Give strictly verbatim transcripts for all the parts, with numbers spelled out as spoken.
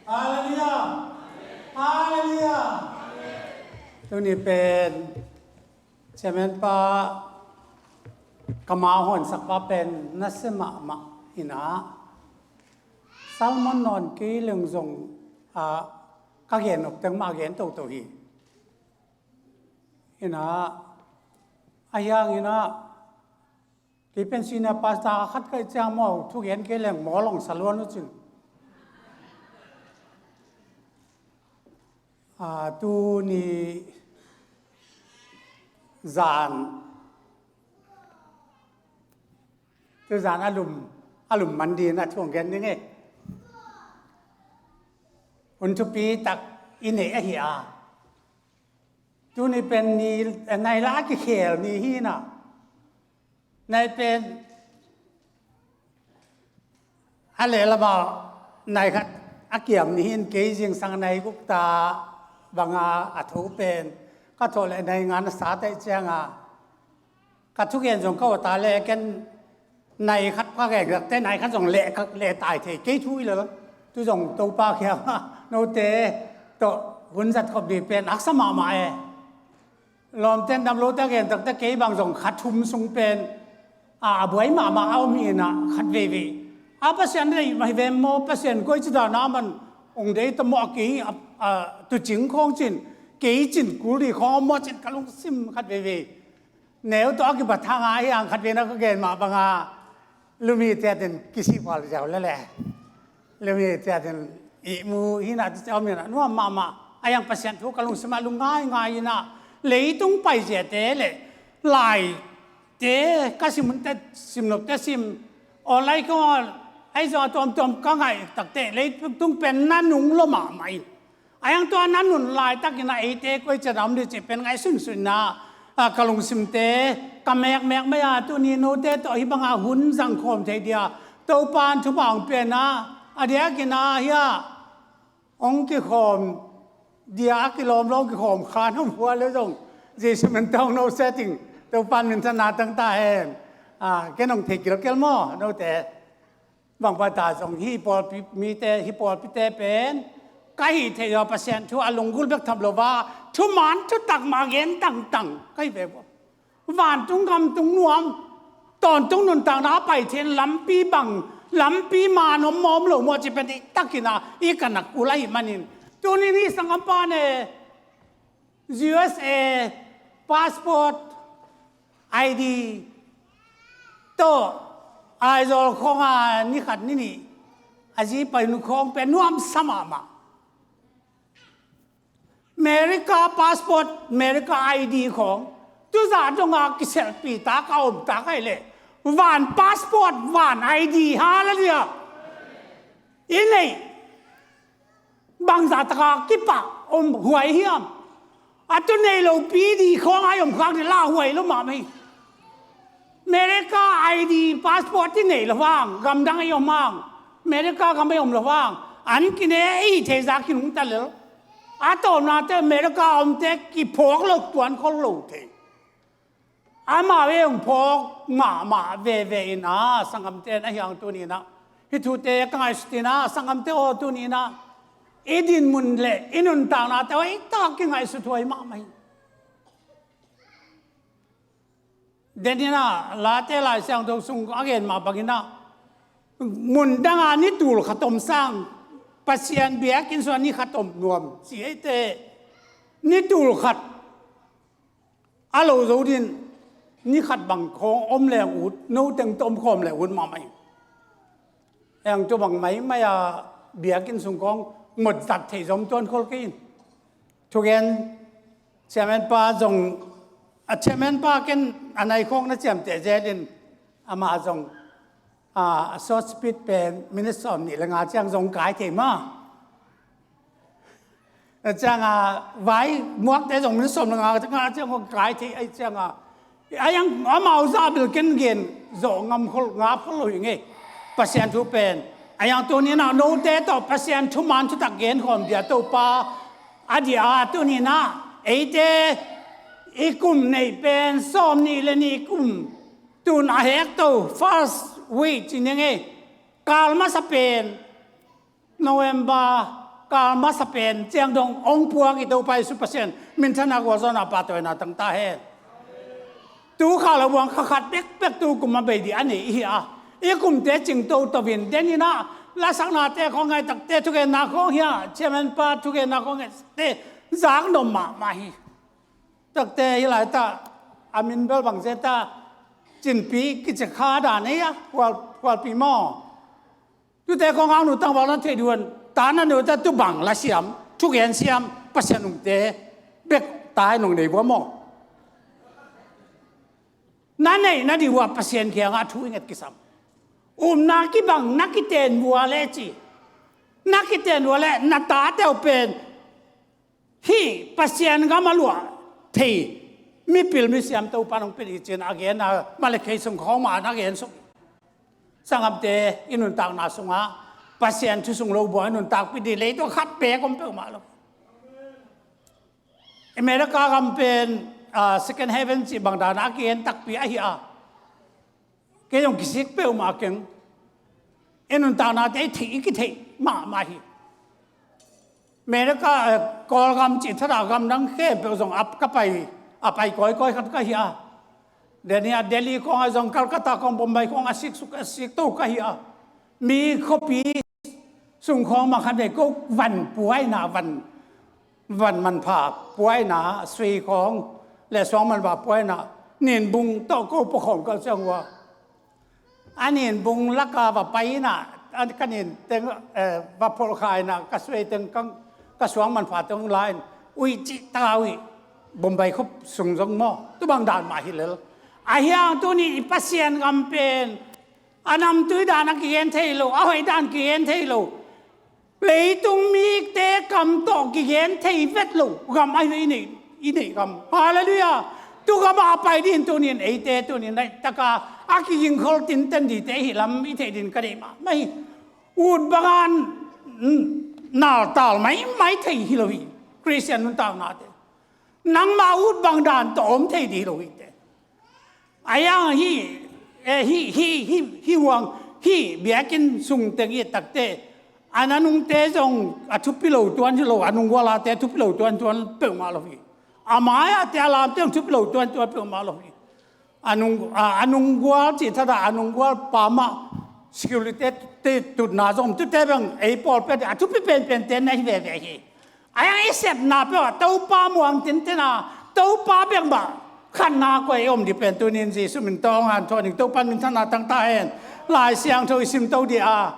Halleluiah. Halleluiah. Tuni pen chairman pa, ka mau honsak pa pen nasia mahmah hi a, sermon nawn kei leng zong, ah, ka gen nop teng mah gen toto hi. Hi a, ahi hangin a, kei pen senior pastor khat ka hih ciang maw, thugen kei leng mawl hong sa luan uh cin. Ah, tuni zan, tu zan a lum, a lum man dingin a thu hong gen ding hi. Hun thupi tak i neih ahi a, tuni pen ni, nai la a kikhel ni hi a, nai pen a lehlamah nai khat a kiam ni hi a, kei zingsang nai guk ta banga a tho pen ka thawh leh nai nga na sa teh cianga, ka thugen zong ka awta leh ken nai khat ka gengsak teh nai khat zong leh ka, leh tai thei kei thu hi lo. Tu zong Topa kiangah note tawh hun zat khop ding pen haksa mahmah e. Lawmten dam lote a gen takte kei bang zong kha thum sung pen a, a buai mahmah a om hi a, khat veivei a Pasian deih mah hi ve maw, Pasian koici dan a man hong deih ta maw, a kei a, a tucing khawng cin, kei cin kul ding khawng om maw cin ka lungsim khat veivei neu tawh a kibat hang a, hi hang khat veina ka gen mah banga lumi tiatin kisih pal ziau lele. Lumi tiatin ihmu hi a, tu ciang om hi a, nuam mahmah. A yang Pasian thu ka lungsim ah lung ngaingai hi a, leitung pai ziate le laite ka sim hun teh sim nop teh sim, online ka on, ahi zong a tuamtuam ka ngaih takte leitung pen na nung lo mahmah in. A yang tua na nun laitakin a eite koici dan om ding cih pen ngaihsunsun in a, a, ka lungsimte ka mekmek mai a, tuni note tawh hih banga hun zang khawm thei dia Topa'n thupha hong pia a, a diakin a hi a, hong kikhawm dia a kilawm lo hong kikhawm khan hong hua le zong Jesu min tawh hong no setting, Topa'n minthanna tang ta hen. A, ken hong thei kilkel maw note? Bang pata zong hih pawlpi mite, hih pawlpite pen ka hih theih zaw Pasian thu a lunggulh bek tham lo a, thuman thutak mah gen tangtang ka hi ve. Vantung gamtung nuam, tawntung nuntakna a pai theih lampi bang, lampi man om mawm lo maw cih pen i takin a i ka nak kul ahih manin, tuni-in hih sanggampa ne U S A passport, I D tawh Aizawl khawnga ni khat ni nih a zi pai hun khawng pen nuamsa mahmah. America passport, America I D khawng tuzah donga kiselhpih tak a om tak ahih leh van passport, van I D, halleluiah, i neih bangzah taka kipah om huai hiam? A tu nei lopi ding khawng a i om khak ding lah huai lo mahmah hi. America I D passport i neih loh hang, gamdang i om hang, America gam i om loh hang, an kine i theih zah kinungta lel. A tawpnate America omte kiphawk lo tuan khol lo thei. Amau i hong phawk mahmah veve in a, sanggamte in a hi hang tuni-in a, hih thute ka ngaihsut in a, sanggamte aw, tuni-in a i dinmun le i nuntaknate aw, i tak kingaihsut huai mahmah hi. Den in a, Late Lai Siangtho sung a gen mah bangin a, mun danga ni tul khat om sang, Pasian biakinn sungah ni khat om nuam ci eite, ni tul khat a lo zo ding, ni khat bang khawng om leng ut, no teng tawh om khawm leng ut mahmah hi. Eng tu bang maimai a biakinn sung khawng mawtzat theih zom tuan khol kei in. Thugen chairman pa zong, a chairman pa ken a nai khawng na ciamteh zel in, amah zong, a, a short speech pen minute sawm nih le nga ciang zong kai thei mah. A cianga vai muakte zong min sawm le nga, nga ciang hong kai thei, a cianga a yang amau zah bel ken gen zawh ngam khol, ngap khol lo hi ngei. Pasian thu pen a yang tuni-in a note tawh Pasian thuman thutak gen khawm dia Topa a dia, tuni-in a eite i kum neih pen sawm nih le nih kum, tun a hekto first week ci ni ngei. Kal masa pen November Kal masa pen ciang dong hong puak i Topa Jesu Pasian minthanna gualzawhna pahtawina tang ta hen. Tu kha lo buang kha khat bekbek tu kum a bei dih a nei i hi a, i kumte cingto tovin deninah lasaknate khawng ngai takte thugenna khawng hi a, chairman pa thugenna khawng ngaite zak nop mahmah hi. Takte hi laita a min bel bang zeta cinpi kici kha dan ei a, hual, hualpi maw? Tute kong ang nu tangval na thei duan ta na nu ta tu bang la siam, thugen siam, Pasian nungte bek tai nung nei bua maw? Na nei na di bua Pasian kiangah thu i nget kisam. Umna kibang na kiten bua le ci. Na kiten bua le na ta teu pen hih Pasian gam a luah thei mipil misiam Topa nong pil i cin a gen a, malekhei sung khawng ma na gen sung. Sanghamte i nuntakna sungah Pasian thu sung lo bua i nuntakpi di leitung khat pek om peuhmah lo. America gam pen, ah, second heaven cih bang dana a kigen takpi ahi a. Kei zong kisik peuhmah keng. I nuntaknate i theih i kitheih mahmah hi. America, eh, Kawlgam cih thada gam dang khempeuh zong a ka pai, a pai kawikawi khat ka hi a. Delhi a, Delhi khawng a zong Calcutta khawng Bombay khawng a siksuk a sikto ka hi a. Mi khuapi sung khawng mah khat vei ko van puaina, van, van manpha puaina, sui khawng le suang manpha puaina, ninbung tawh ko pawkhawm ka ciang ua. A ninbung laka va pai ina, a ka nin teng, eh, va pholh kha ina, ka sui teng ka, ka suang manpha teng la in, ui cih taka ui, Bombay khuap sung zong maw, tu bang dan mah hi lel. A hiang tuni i Pasian gam pen, a namtui dan a kigen thei lo, a hoih dan kigen thei lo. Leitung mite kam tawh kigen thei vet lo gam ahi ve i neih, i neih gam. Halleluiah. Tu gam a pai din tunin eite tunin naih taka a kigingkhol tinten dite hi lam i theih din ka neih mahmah hi. Ut bangan, mm, naltal maimai thei hi lo hi. Khristian nuntaknate. Nangmah ut bang dan tawh om thei dih lo hi te. A yang hi, eh, hi, hi, hi, hi huang, hi biakinn sung teng i takte, a nanungte zong a thupi lo tuan hi lo, a nunggualate a thupi lo tuan tuan peuhmah lo hi. A mai-ah te a lamte zong thupi lo tuan tuan peuhmah lo hi. A nung, a, a nunggual cih thada, a nunggual pa mah security te tutna zong tute bang ei pawlpi a thupi penpente na hi veve hi. A yang i sepna peuh ah Topa muang tinten a, Topa bek mah khatna koi om dih pen tunin Jesu min tawh hong hanthawn ning. Topa minthanna tang ta hen. Lai Siangtho i simto dih a,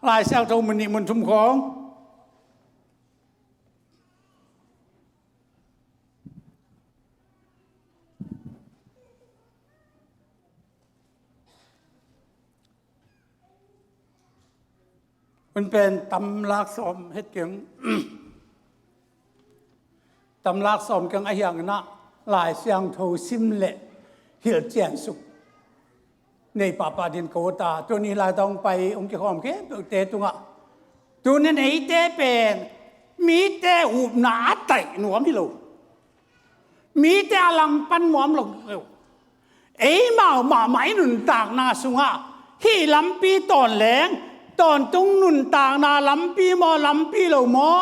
Lai Siangtho mun nih mun thum khawng. Hun pen tam lak sawm het keng. Tam lak sawm keng a hiang inah Lai Siangtho sim le hilh ciansuk nei pahpah din ko ta. Tuni lai tawng pai ung kikhawm khempeuhte tungah tunin eite pen mite upna a taih nuam hi lo. Mite a langpan nuam lo. Eimau mahmah i nuntakna sungah hih lampi tawn leng, tawntung nuntakna lampi maw, lampi lo maw,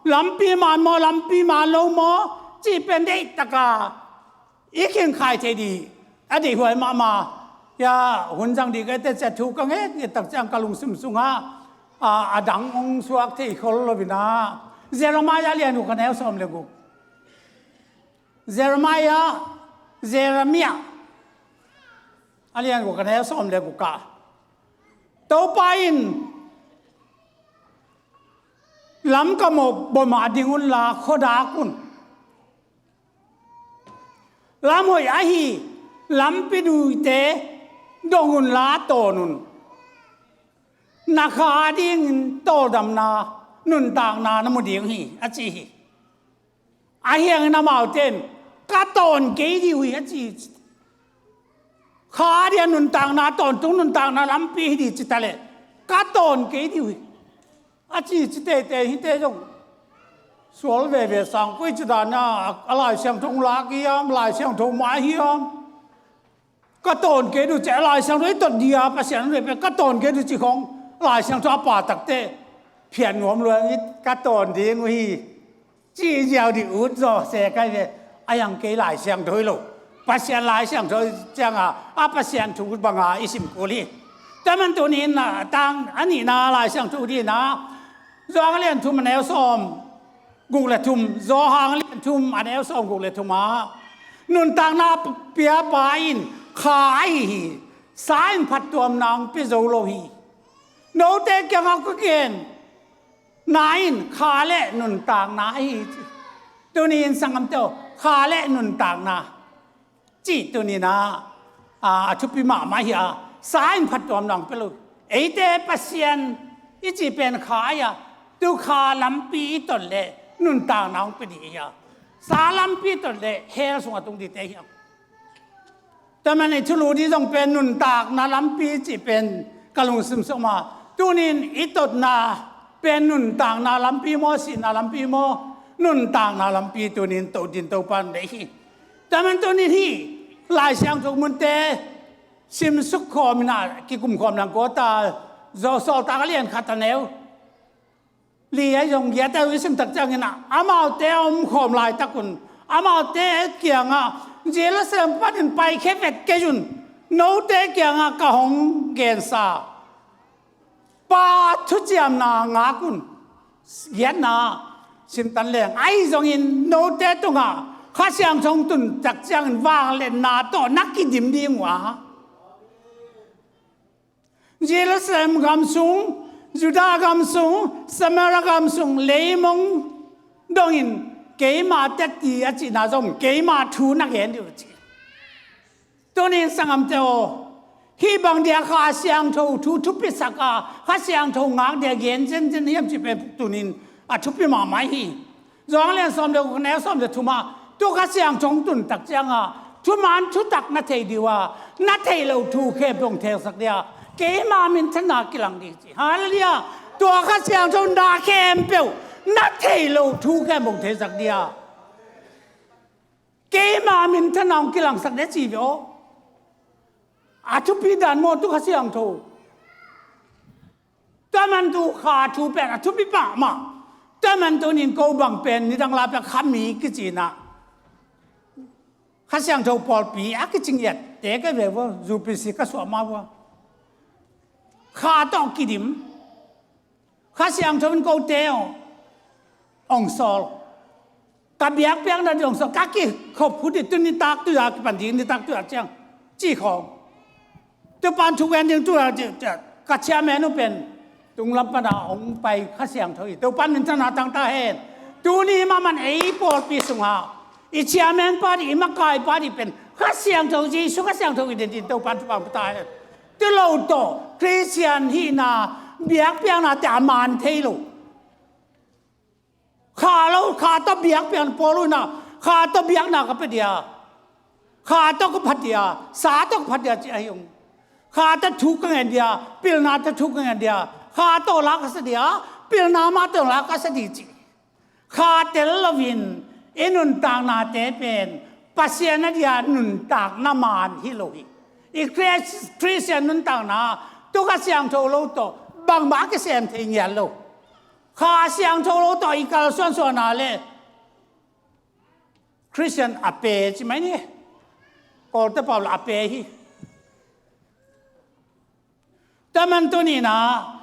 lampi man maw, lampi man lo maw, cih pen deihtaka i kingkhai thei dih a deihhuai mahmah. Ya, hun zang dih ka ete ciat thu ka nget nget tak ciang ka lungsim sungah a, a dang hong suak thei khol lo inah Jeremiah lian uh ka neu sawm le guk. Jeremiah, Jeremiah a lian guk a neu sawm le guk ah Topa in lam ka mawh bawmah ding unla khuadak un. Lam hoih ahi lampi duite dong unla tawn un. Na kha dingin tawldamna nuntakna na mu ding hi a ci hi. A hiangin amaute in ka tawn kei dih uh hi a ci. Kha dia nuntakna, tawntung nuntakna lampi hi dih ci ta leh ka tawn kei dih uh hi a ci, ci teitei hite zong sual veve sang koi ci dana a Lai Siangtho lak hiam, Lai Siangtho mah hiam. Ka tawn kei duh ci a Lai Siangtho i tot dia Pasian hong rei pen ka tawn kei duh ci khong Lai Siangtho a pa takte phiat nuam lua hi, ka tawn ding uh hi. Ci ziau dih ut zaw se kai ve. A yang kei Lai Siangtho hi lo. Pasian Lai Siangtho cianga a Pasian thu banga i sim kul hi. Tua man tuni in a tang a nihna Lai Siangtho dihna Johan a lian thum a neu sawm guk le thum, Johan a lian thum a neu sawm guk le thum ah nuntakna piapa in kha ahi hi. Sa in phattuamna hong pia zo lo hi. Note kiangah ka gen na in kha le nuntakna ahi hi ci. Tuni in sanggamte aw, kha le nuntakna cih tuni in a, a, a thupi mahmah hi a, sa in phattuamna hong pia lo. Eite Pasian i cih pen kha ahi a, tu kha lampi i tot le nuntakna hong pia dih ahi a, sa lampi i tot le hell sungah tung dihte hi a. Tua man i thulu dih zong pen nuntakna lampi cih pen ka lungsim sungah om a, tunin i totna pen nuntakna lampi maw, sihna lampi maw, nuntakna lampi tunin to din Topa in deih hi. Tua man tunin hih Lai Siangtho munte simsuk khawm in a kikum khawm nang kawta, Sawltak a lian khat a neu li ahi zong giat ahi uh i sim tak ciangin a, amaute a om khawm laitak un, amaute kiangah Jerusalem panin paikhia vet kei un, note kiangah ka hong gensa Pa thuciamna ngak un. Giatna simtan leng ahi zongin note tungah Kha Siangtho hong tun tak ciangin vangliatna tawh na kidim ding uh a, Jerusalem gam sung, Judah gam sung, Samaria gam sung, leimong dongin keima tetti a cihna zong keima thu na gen dih uh ci. Tunin sanggamte aw, hih bang dia Kha Siangtho thu thupisak a, Kha Siangtho ngak dia gen zenzen hiam cih pen tunin a thupi mahmah hi. Johan lian sawm le guk neu sawm le thum ah, tu Kha Siangtho hong tun tak ciangah thuman thutak na thei dih uh a, na theih loh thu khempeuh hong theisak dih a, keima minthanna kilang dih ci. Hallelujah. Tua Kha Siangtho na khempeuh na theih loh thu khempeuh hong theisak dih a, keima minthanna hong kilangsak dih ci ve aw. A thupi dan maw tu Kha Siangtho. Tua man tu kha thu pen a thupi pah mah. Tua man tunin ko bang pen nidang la pek khami kici in a, Kha Siangtho pawlpi a kici ngiatte ka ve vua, U P C ka suah mah vua. Kha tawh kidim. Kha Siangtho in kote aw hong sawl. Ka biakpiakna ding hong sawl, ka kikhop khut dih, tu nitak tu-a kipan ding, nitak tu-a ciang ci khawng. Tupan thu gen ding tu-a ci, ci, ka chairman uh pen tunglam pana hong pai Kha Siangtho hi. Topan minthanna tang ta hen. Tuni mahmah ei pawlpi sungah i chairman pa dih, i makai pa dih pen Kha Siangtho, Jesu Kha Siangtho i den dih Topan thupha hong pia ta hen. Tu lo tawh Khristian hihna, biakpiaknate a man thei lo. Kha lo, kha tawh biakpiakna pawl uh in a, kha tawh biakna ka pia dih a, kha tawh ka phat dih a, sa tawh ka phat dih a ci ahi ung. Kha tawh thu ka ngen dih a, pilna tawh thu ka ngen dih a, kha tawh la ka sa dih a, pilna mah tawh la ka sa dih ci. Kha tel loin i nuntaknate pen Pasian a dia nuntakna man hi lo hi. I Khris-, Khristian nuntakna tu Kha Siangtho lo tawh bangmah a kisem thei ngiat lo. Kha Siangtho lo tawh i kalsuansuahna le Khristian a pe ci mai ni. Kawlte pau la a pe hi. Tua man tuni in a,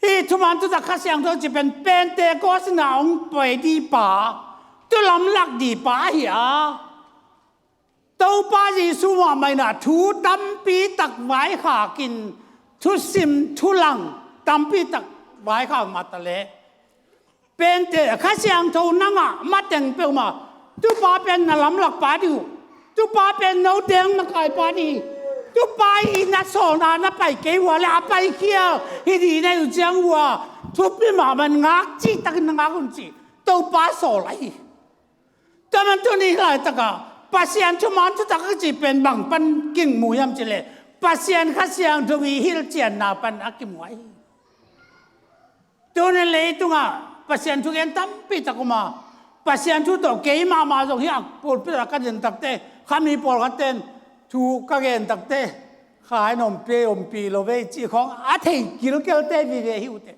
hih thuman thutak Kha Siangtho ci pen Pentecost in a hong pai dih pa, tu lamlak dih pa ahi a. Topa Jesu mahmah in a thu tampi tak vaikhak in, thusim thulang tampi tak vaikhak mah ta leh, Pente, Kha Siangtho na ngah mateng peuhmah, tupa pen na lamlak pa dih uh. Tupa pen note hong makai pa dih. Tupa i na sawlna na pai kei uh a leh a paikhial hi dih na hi uh ciang uh a, thupi mahmah in ngak cihtakin na ngak un ci. Topa sawl ahi. Tua man tuni laitakah Pasian thuman thutak a kici pen bang pan kingmu hiam cih leh, Pasian Kha Siangtho i hilhcianna pan a kimu ahi. Tuni leitungah Pasian thugen tampi tak om a, Pasian thu tawh kei mahmah zong hi a, pulpit ah ka din takte, khami pawlkhatte in thu ka gen takte, kha in ompih, ompih lo vei cih khawng a thei kilkelte vive hi uh teh.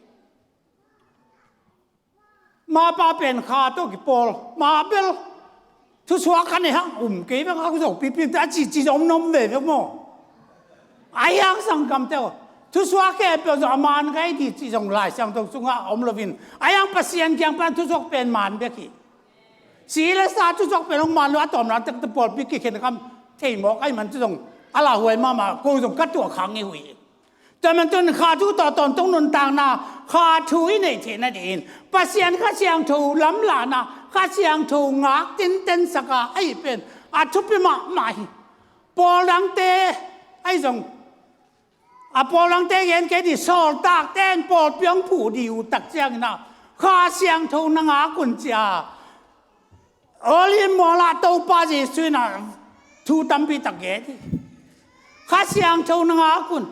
Mapa pen kha tawh kipawl, ma bel thusuak kha nei hang um kei vek, hang zo pipi ta ci ci zong om veve maw. Ahi hang sanggamte aw, thusuak khempeuh zong a man gai di ci zong Lai Siangtho sungah om loin, ahi hang Pasian kiang pan thusuak pen man bek hi. Si le sa thusuak pen hong man lo, a tawmna tek te pawlpi kikhen kam thei mawk ahih man, tu zong a lauhuai mahmah, ko zong ka tuah khang i hui. Tua man tun kha thu tawh tawntung nuntakna, kha thu i neih theihna dingin Pasian Kha Siangtho lamlahna, Kha Siangtho ngak tinten saka ahi pen a thupi mahmah hi. Pawl dangte ahi zong, a pawl dangte gen kei di, sawltakte in pawlpi hong phuh di uh tak ciangin ah, Kha Siangtho na ngak un ci a, Olive mualah Topa Jesuh in ah thu tampi tak gen hi. Kha Siangtho na ngak un.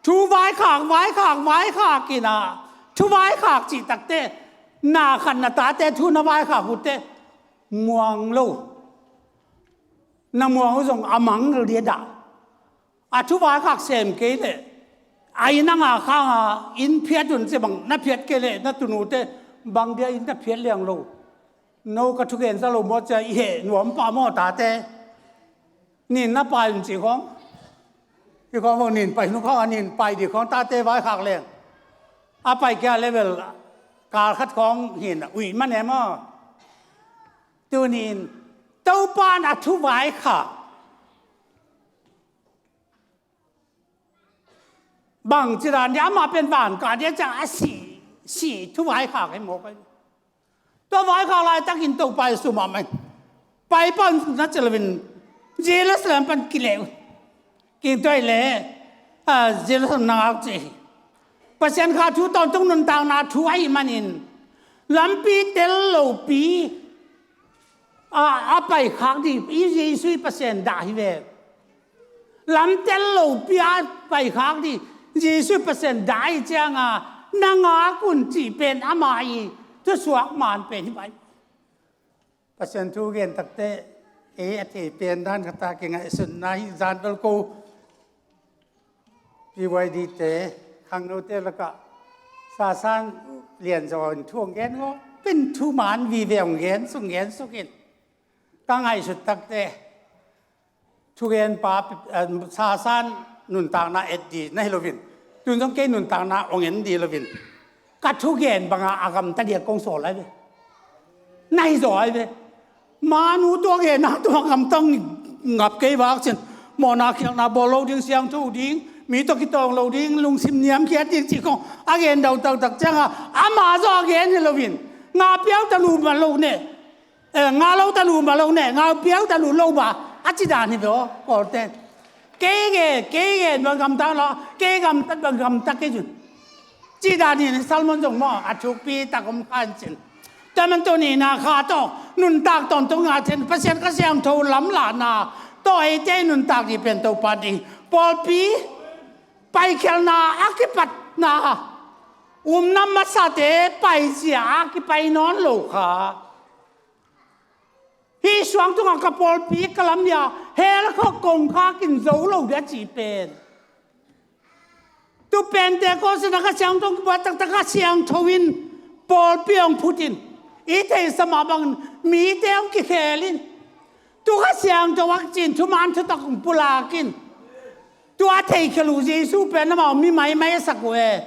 Thu vaikhak, vaikhak, vaikhak in ah, thu vaikhak cih takte, na khat na tate thu na vaikhak uh teh muang lo. Na muang uh zong a mang lo dia dah. A thu vaikhak sem kei leh, a inn a ngak hang a inn phiat un ci bang, na phiat kei leh na tunute bang dia inn na phiat liang lo. No ka thugen sa lo maw cia i heh nuam pah maw tate. Nin na pai un ci khawng. Hi khawng bang nin pai nu khawng a nin pai di khawng tate vaikhak leng. A pai kia level kal khat khawng hin a ui man e maw. Tunin Topa in a thu vaikhak. Bang ci dan dia, amah pen van kah dia ciang a si, si thu vaikhak hi mawk ahi. Tua vaikhak laitakin Topa Jesuh mahmah in pai pan na ci loin Jerusalem pan kileh uh. Kingtuai le, a, Jerusalem na ngak ci hi. Pasian kha thu tawntung nuntakna thu ahih manin lampi tel lopi a, a paikhak ding i Jesuh i Pasian dah hi ve. Lam tel lopi a paikhak ding Jesuh i Pasian dah i cianga na ngak un cih pen ama i thusuak man pen hi pai. Pasian thu gen takte ei a thei pen dan khat a kingaihsutna hi zan bel ko. P Y D te, khangnote lakah Sasan Lianzaw in thu hong gen ngaw, pen thu man vive hong gen suk, gen suk in. Ka ngaihsut takte thugen pa, eh, Sasan nuntakna et di na hi loin, tun zong kei nuntakna hong en di loin, ka thugen banga a gamta dia kong sawl ai ve. Na hi zaw ai ve. Manu tua genna tua gamtang ngap kei vak cin. Mawhna khialhna bawl lo ding, siangtho ding, mi tawh kitawng lo ding, lungsim niamkhiat ding cih kong a gen dau taktak cianga ama zaw a gen hi loin, nga piau ta lu ma lo ne, eh, nga lo ta lu ma lo ne, nga piau ta lu lo ma, a ci dan hi ve aw, Kawlte. Kei gen, kei gen bang gamtat lo, kei gamtat bang gamtat kei cun. Cih danin Salmon zong maw, a thukpi tak om kha in cin. Tua man tuni na kha tawh nuntak tawntung ngak thei in, Pasian Kha Siangtho lamlahna tawh eite nuntak dih pen Topa ding. Pawlpi paikhialhna a kipatna, umna masate paizia a kipai nawn lo kha. Hih suang tungah ka pawlpi ka lam dia, hell khawh kongkhak in zo lo dia cih pen. Tu Pentecost in a Kha Siangtho hong kibuak taktak, Kha Siangtho in pawlpi hong phut in, i theihsa mah bangin mite hong kikhel in. Tu Kha Siangtho a kicin thuman thutak hong pulak in. Tua theikhel uh Jesuh pen amau mi maimai a sak uh e.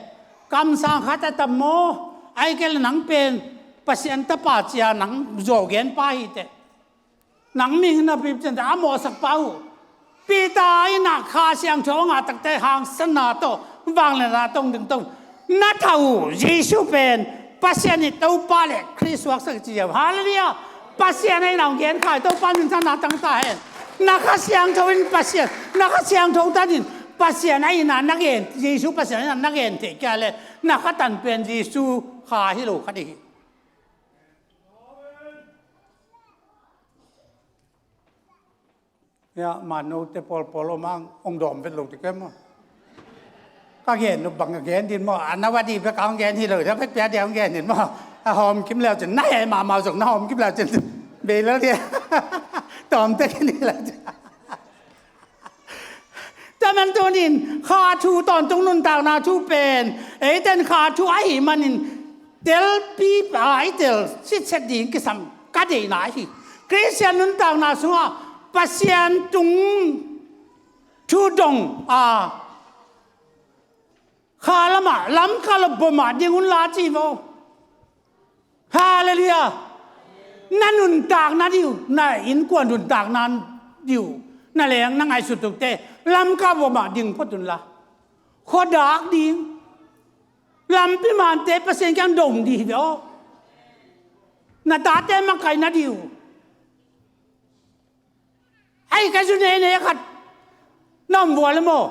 Kamsang khat a tam maw? Ahih kei leh nang pen Pasian Tapa cia nang zawh gen pa hi teh. Nang mihing napi cin teh a mawhsak pa uh. Peter in a Kha Siangtho a ngah takte hangsanna tawh, vangliatna tawh hong ding tawh, na thah uh Jesuh pen Pasian i Topa le Khrih suaksak i ci uh. Halleluiah. Pasian a inn ah hong gen kha hi, Topa min thang na tang ta hen. Na Kha Siangtho in Pasian, na Kha Siangtho tan in Pasian a inn ah na gen, Jesuh Pasian a inn ah na gen theih kei leh na kha tan pen Jesuh kha hi lo kha ding hi. Ya, manote pawlpawl om hang hong dawm vet lo ti kem maw? Ka gen uh bang a gen din maw? A na va di bek a hong gen hi lo, a vekpi a dia hong gen din maw? A hawm kim leu cin, na heh mahmah uh zong na hawm kim leu cin, bei lel dia. Tawm tek in hi leu cin. Tua man tunin kha thu tawntung nuntakna thu pen, eiten kha thu ahih manin telpi a i tel sitset ding kisam ka deihna ahi. Khristian nuntakna sungah Pasian tung thu dong a kha lamah lamkal bomah ding unla ci vo. Halleluiah. Na nuntakna dih uh, na innkuan nuntakna dih uh, na leng na ngaihsut tukte lamkal bomah ding phot unla. Khuadak ding. Lampi mante Pasian kiang dong dih hi ve aw. Na tate makaihna dih uh. Ai, ka zu nene khat na om vua le maw?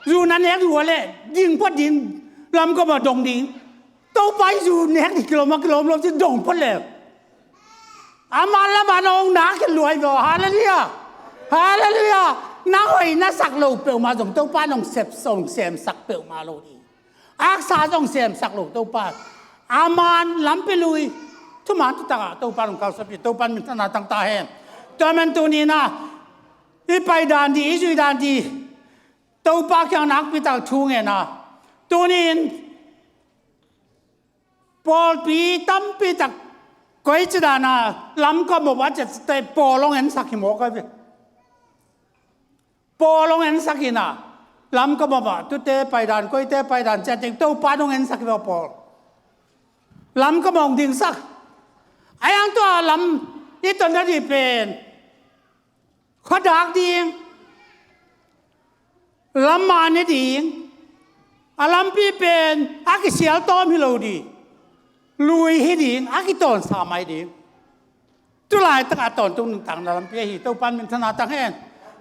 Zu na nek vua le ding phot ding, lamkal bomah dong ding. Topa i zu nek dih kilawm a kilawm lo ci dong phot le. Ama lamah na ong na khe luai vua. Halleluiah. Halleluiah. Na hoih na sak lo peuhmah zong Topa nong sep song semsak peuhmah lo dih. Aksa zong semsak lo Topa. Aman lampi lui. Thuman thutakah Topa nong kalsuanpih, Topa min thana tangta hen. Tua man tuninah i pai dan dih, i zuih dan dih, Topa kiang nakpi tak thu ngen a. Tunin pawlpi tampi tak koi ci dana lamkal bomah ciatte pawl hong ensak hi mawk a ve. Pawl hong ensak hi na, lamkal bomah tute paidan, koite paidan ciatte Topa hong ensak hi mawk pawl. Lamkal bomah hong dingsak. A yang tua lam i tonna dih pen khuadak ding, lam mane ding, a lampi pen a kisial tawm hi lo dih, lui hi ding, a kitawnsa mai ding. Tulaitak a tawntung nuntakna lampi ahi, Topa min thana tang hen.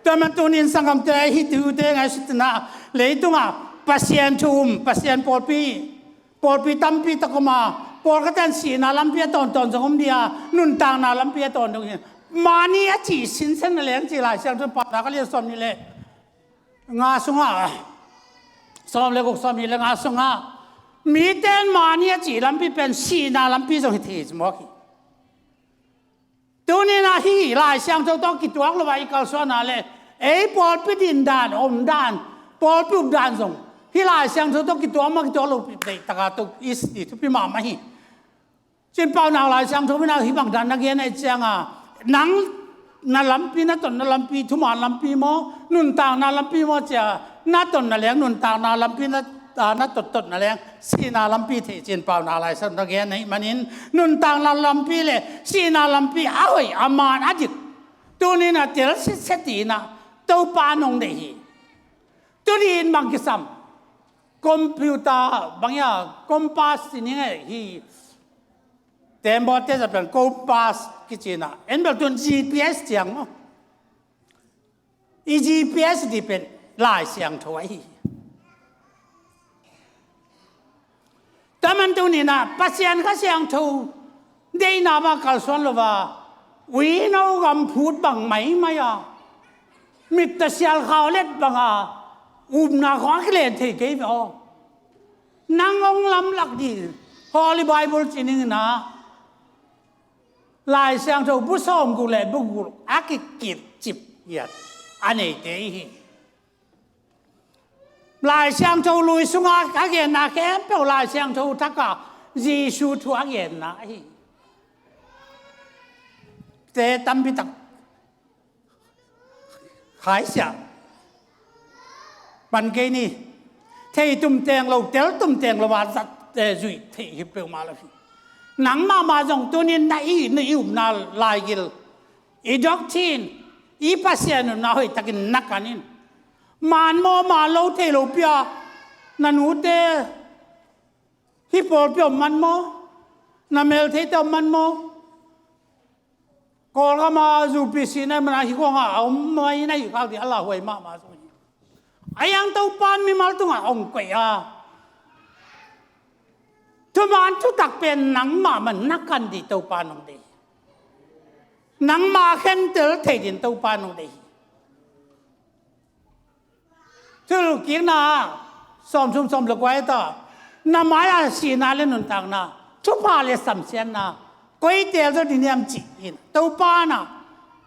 Tua man tunin sanggamte ahi tute ngaihsutna leitungah Pasian thu um, Pasian pawlpi, pawlpi tampi tak om a, pawlkhat in sihna lampi a tawntawn zong om dih a, nuntakna lampi a tawntung hi. Mani a cih sinsen na leng ci Lai Siangtho Paunak a lian sawm nih le nga sungah, sawm le guk, sawm nih le nga sungah, mite in mani a cih lampi pen sihna lampi zong hi thei ci mawk hi. Tuninah hih Lai Siangtho tawh kituak lo a i kalsuanna le ei pawlpi dindan, omdan, pawlpi updan zong hih Lai Siangtho tawh kituak mah kituak lo deihtakah to i thupi mahmah hi. Cin Paunak Lai Siangtho minah hih bangdan na gen ahih cianga, nang na lampi, na tonna lampi, thuman lampi maw, nuntakna lampi maw cia, na tonna leng nuntakna lampi, na, na tottotna leng sihna lampi thei cin Paunak Lai Siangtho na gen ahih manin, nuntakna lampi le sihna lampi a hoih a man a dik. Tunin a tel sitset inah Topa nong deih hi. Tunin bang kisam, computer bang ia, compass ci ning eh hi. Tembaw te za pen compass kici na, en bel tun G P S ciang maw. I G P S dih pen Lai Siangtho ahi. Tua man tuninah Pasian Kha Siangtho deihna mah kalsuan lo a, uino gam phut bang maimai a, mitta sial khau let banga upna khong a kilen thei kei ve aw. Nang hong lamlak dih Holy Bible ci ninginah Lai Siangtho bu sawmguk le bu guk a kikilh cip hiat a neite i hi. Lai Siangtho lui sunga a genna khempeuh Lai Siangtho thaka Jesu thu a genna ahi. Te tampi tak khaisia pan kei ni. Thei tumteng lo, tel tumteng lo a zat, eh, zuih theih hi peuhmah lo hi. Nang mahmah zong tunin na i, na i upna laigil, i doctrine, i Pasian upna hoihtakin na kan in. Man maw, man lo thei lo pia, na nute hih pawlpi om man maw, na meltheite om man maw? Kawlgama zupi sihna mana hi khuanga a om mai na hi khak dih a lauhuai mahmah zong hi. A yang Topan mimal tungah hong koih a, thuman thutak pen nangmah man na kan dih Topan hong deih. Nangmah khentel thei din Topan hong deih. Thulkikna sawmthum sawm le kua ta, na mai-a sihna le nuntakna, thupha le samsiatna koi teel zaw ding hiam cih in Topa na,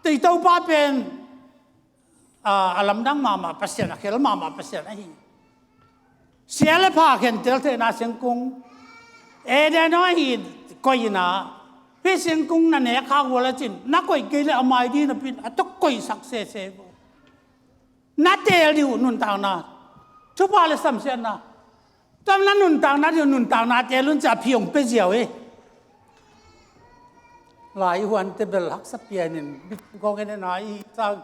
tei Topa pen a, a lamdang mahmah Pasian, a khel mahmah Pasian ahi. Sia le pha khentel theihna sengkung, Eden aw hi koih ina, hih singkung na nek khak uh a le cin, na koih kei le a mai dih na pin, a tok koihsak sese. Na teel dih uh nuntakna, thupha le samsiatna. Tua na nuntakna dih uh nuntakna teel un ci a phi hong pia ziau hi. Lai huante bel haksa pianin, bit kong en ena i sang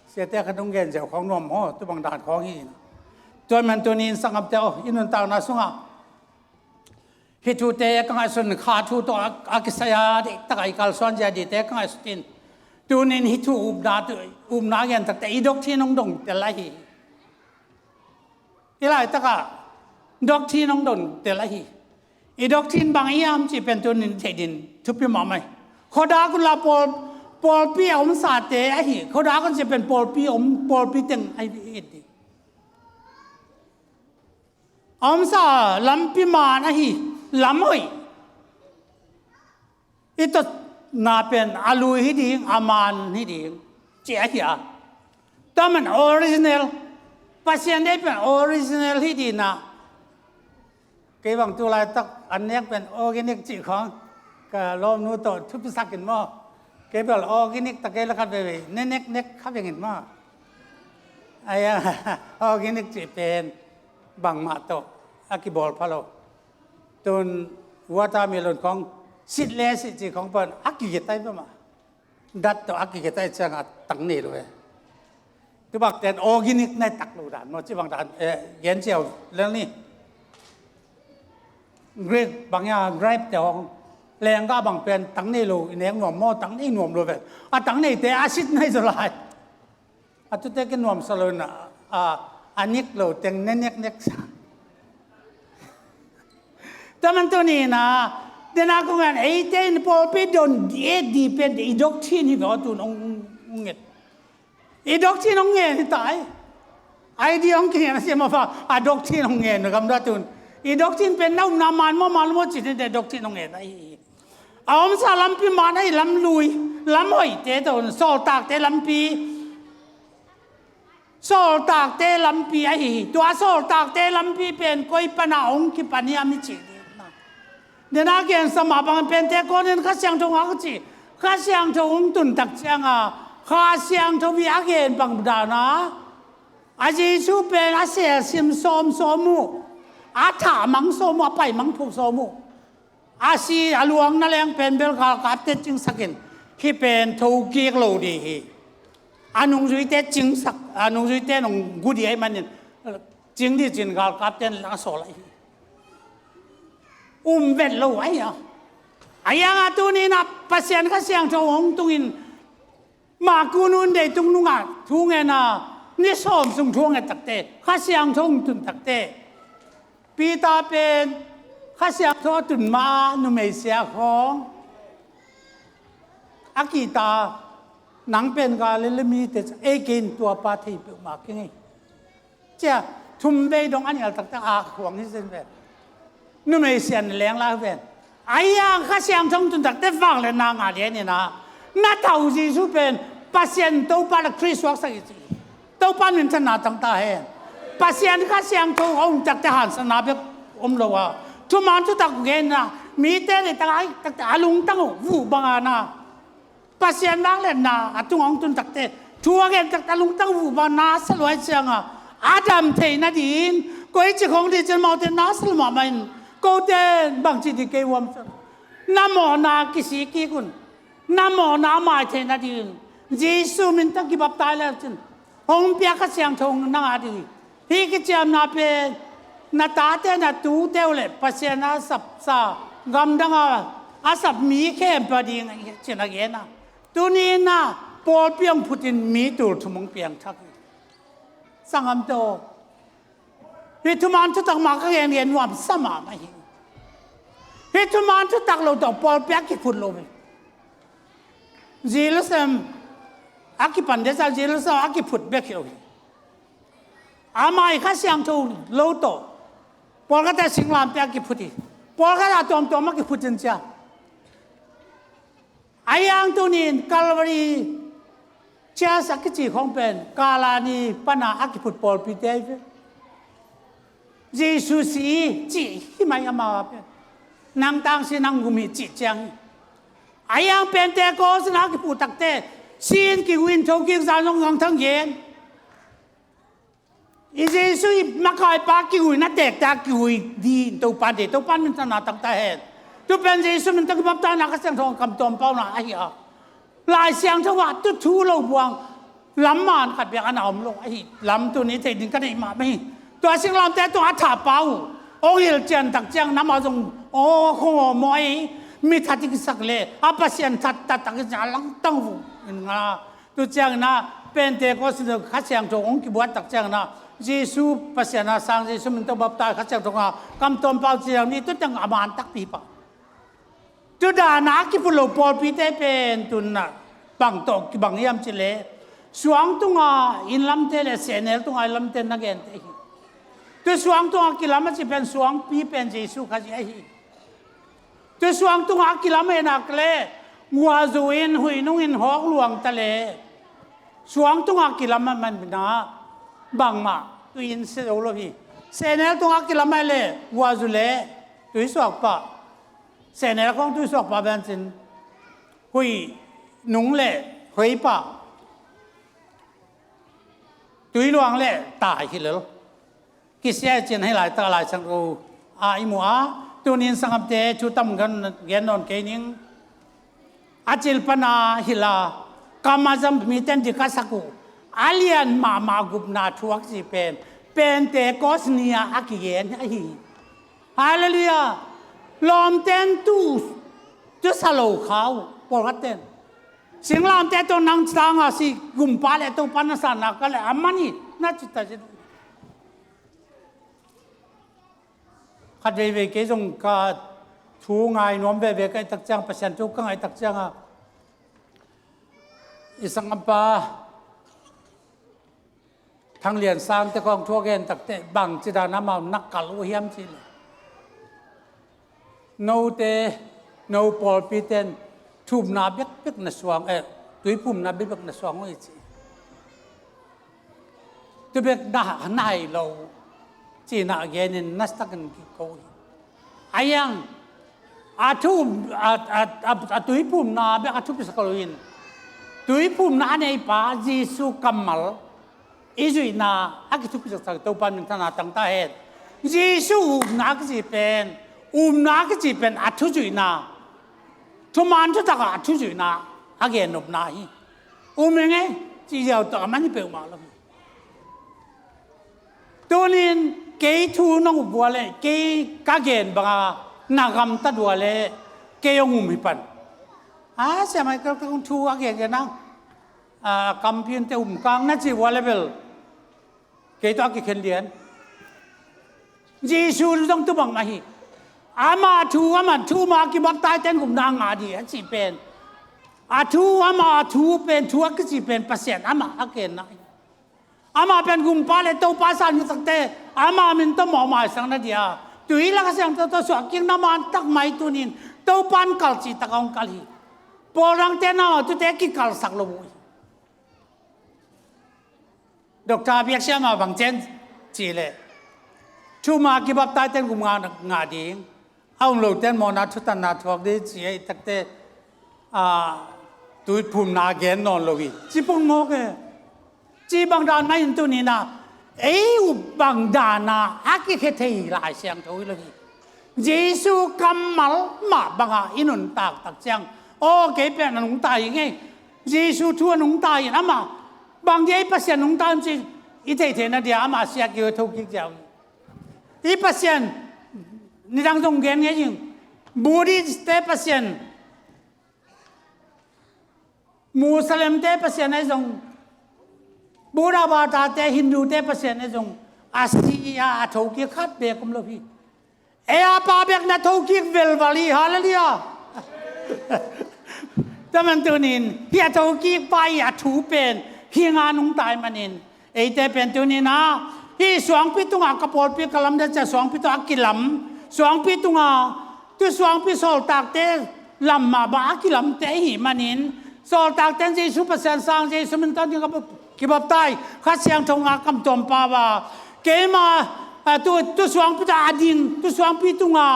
siate khat hong gen ziau khawng nuam maw, tu bang dan khawng hi ina. Tua man tuni in sangapte aw, i nuntakna sungah hih thute ka ngaihsun, kha thu tawh a, a kisai a, deihtak a i kalsuan zia dihte ka ngaihsut in. Tunin hih thu upna, tu, upna gen takte i doctrine hong dong tel ahi. I laitakah doctrine hong dong tel ahi. I doctrine bang hiam cih pen tunin theih din thupi mahmah hi. Khuadak un la pawl, pawlpi a omsate ahi. Khuadak un cih pen pawlpi om, pawlpi teng ahi. A omsa lampi man ahi, lam hoih. I totna pen a lui hi ding, a man hi ding, ci ahi a. Tua man original, Pasian deih pen original hi ding a. Kei bang tu laitak an nek pen organic cih khawng, ka lawmnu tawh thupisak in maw. Kei bel organic ta kei la khat veivei, ne nek nek kha veng in maw. Ai a, organic cih pen bangmah tawh a kibawl pha lo. Tun watermelon khawng, seedless cih khawng pan a kigetai pah mah. Dat tawh a kigetai ciangah tang nei lo e. Tubakten organic nai tak lo dan maw, ci bang dan, eh, gen ciau lel ni. Grape bang ya, grape te hong. Lengga bang pen tang nei lo, i nek nuam maw, tang nei nuam lo ve. A tang neite a sit nai zaw lai. A tute kinuamsa lo na, a, a nik lo teng ne nek nek sa. Tua man tuni na, dena kong an eite in pawlpi don di e di pen i doctrine hi ve aw tun ong, ong nget. I doctrine ong ngen hi tai. Ai di ong kingen a siam a fa, a doctrine ong ngen gamda tun. I doctrine pen na upna man maw, man maw ci te doctrine ong ngen ahi. A omsa lampi man ahi, lam lui, lam hoihte tawh, sawltakte lampi. Sawltakte lampi ahi hi. Tua sawltakte lampi pen koi pana hong kipan hiam i cih ding na. Dena gen sa mah bang Pentecost in Kha Siangtho ngak a ci. Kha Siangtho hong tun tak cianga, Kha Siangtho i a gen bang dana. A Jesu pen a selsim sawm sawm uh. A thah mang sawm uh, a pai mang pho sawm uh. A si a luang na leng pen bel galkapte cingsakin, hih pen thokik lo dih hi. A nungzuite cingsak, a nungzuite nung gu dih ahih manin, cing dih cin galkapte in la sawl ahi. Um vet lo ahi a. Ahi hanga tuni na Pasian Kha Siangtho hong tungin, Maku nun deitung nungah thu ngen a, ni sawm sung thu ngen takte, Kha Siangtho hong tun takte. Peter pen Kha Siangtho a tun ma numei sia khawng a kihta, nang pen Galilee mite, ei kei in tua pa thei peuhmah keng ei. Cia, thum vei dong a nial taktak a khuang hi zen ve. Numei sian leng la ven. Ahi hang Kha Siangtho tun takte vangliatna ngah lian in a, na tau Jesu pen Pasian Topa le Khrist suaksak hi ci. Topa minthanna tang ta hen. Pasian Kha Siangtho a um takte hansatna bek om lo a, thuman thutak gen a, mite deihtak a, takte a lungtang uh vuh bang a na. Pasian vangliatna a tungah hong tun takte, thu a gen takte a lungtang vuh bang na sa luai cianga, a dam thei nadingin, koici khong dih cin maute na sa lua mahmah in, kote bangci dih kei uam sa. Na mawhna kisik kik un, na mawhna a mai thei nadingin, Jesu min tang kibaptai le cin, hong pia Kha Siangtho na ngah ding hi. Hih kiciamna pen na tate na tute uh le Pasian a sapsa gamdang a, a sap mi khempeuh a ding cin a gen a. Tuni in a pawlpi hong phutin mi tul thum hong piangthak hi. Sanggamte aw, hih thuman thutak mah ka gengen nuamsa mahmah hi. Hih thuman thutak lo tawh pawlpi a kiphut lo hi. Jerusalem a kipan desa, Jerusalem a kiphut bek hi lo hi. Amah i Kha Siangtho lo tawh pawlkhat a singlamteh a kiphut hi. Pawlkhat a tuamtuam a kiphut in cia. Ahi hang tunin Calvary Church a kici khong pen Kalani pana a kiphut pawlpite ahi ve. Jesu si i cih hi mai amau a pen. Nang tangsi nang gum hi cih ciang hi. A hiang Pentecost na kiphuh takte sin kigui in thokik zan zong gangthang gen. I Jesu i makaipa kigui na tekte a kigui di in Topa de, Topa min thana tangta hen. Tu pen Jesu min tang kibaptaina Kha Siangtho kam tuam pauna ahi a. Lai Siangtho ah tu thu lo buang lam man khat biak ana om lo ahi lam tuni thei ding ka nei mah mah hi. Tua singlamte tung a thah pa uh ong hil cian tak ciang nama zong aw khong aw maw ahi. Mi that i kisak le a Pasian that tak tak i ciang a langtang vung in nga. Tu ciangin ah Pentecost in Kha Siangtho hong kibuat tak ciangin ah Jesu Pasian a sang Jesu min tawh baptize Kha Siangtho nga kam tuam pau ciang ni tu teng a man takpi pah. Tu dan a kipulh lo pawlpite pen tun ah bang tawh kibang hiam cih leh suang tunga inn lamte le sehnel tunga inn lamte na gente hi. Tu suang tunga kilam a cih pen suangpi pen Jesu Khazih ahi. Tu suang tunga kilam a enak le guazu in huih nung in hawk luang ta le suang tunga kilam a man bina bangmah tu in se zo lo hi. Sehnel tunga kilam a le guazu le tui suak pah. Sehnel khong tui suak pah ben cin huih nung le huih pah tui luang le tai hi lel. Kisia i cin hei laitak Lai Siangtho a i mu a tunin sangamte thu tam gen nawn kei ning. A cil pana hila kam a zam miten dik a sak uh a lian mahmah gupna thu a kici pen Pentecost ni-a a kigen ahi. Halleluiah. Lawmten tu tu sa lo kha uh pawlkhat ten singlamte tawh nang tanga si gumpa le Topa na sanna ka le a man hi na ci ta zin. Khat veivei kei zong ka thu ngai nuam veve ka i tak ciang Pasian thu ka ngai tak cianga i sangampa Thang Lian Sang te khong thu a gen takte bang ci dan amau na kal uh hiam ci le note no pawlpi ten thumna bekbek na suang eh tuiphumna bekbek na suang uh hi ci. Tu bek na na hai lo cina genin na stak in kiko hi. A hiang a thu a, a, a, a tuiphumna bek a thupisak lo in tuiphumna a neipa Jesu kammal i zuihna a kithupisak Topa min thana tangta hen. Jesu upna a kici pen upna a kici pen a thuzuihna thuman thutaka a thuzuihna a gennopna hi. Um ing ei ci ziau tak a man hi peuhmah lo hi. Tunin kei thu nong up vua le kei ka gen banga na gamtat vua le kei hong um hi pan. A siamai ka kong thu a gen gen a kampiun te um kang na ci vua le bel kei tawh a kikhen lian. Jesu zong tu bang ahi. Ama thu ama thu ma kibaptaizten gupna a ngah di a ci pen a thu ama thu pen thu a kici pen Pasian ama a kenna hi. Amah pen gumpa le Topa san hi takte ama min tawh mawh maisang na dia tui lak a siang tawh suah kik na man tak mai tunin Topa an kal cih tak a hong kal hi. Pawl dangte na tute kikalsak lo uh hi. Doctor biak siama bang cian ci le thuma kibaptaizten gum ngah ngah ding a um loten mawhna thutanna thuak ding ci a i takte a tuiphumna gen nawn lo hi. Ci pong ngawk e. Ci bang dan mah in tunina ei up bang dana a kikhia thei Lai Siangtho hi lo hi. Jesu kammal mah banga i nuntak tak ciang aw kei pen a nungta hi ngei. Jesu thu a nungta in amah bang dia i Pasian nungta in ci i theithei na dia amah siak i thokik ziau hi. I Pasian nidang zong gen ngei ing. Buddhist te Pasian Muslim te Pasian ahi zong Buddha bata te Hindu te Pasian ahi zong a si a a thokik khat bek om lo hi. Ei a pa bek na thokik velval hi. Halleluiah. Taman tunin hi a thokik pa hi a thu pen hi nga nungtai manin eite pen tunina hi suangpi tunga ka pawlpi ka lamdang cia suangpi tunga a kilam suangpi tunga tu suangpi sawltakte lam mah bah a kilamte ahi manin sawltakten Jesu Pasian sang Jesu min tan ding kibaptai Kha Siangtho nga kam tuam pau a keima tu suangpi ta a ding tu suangpi tunga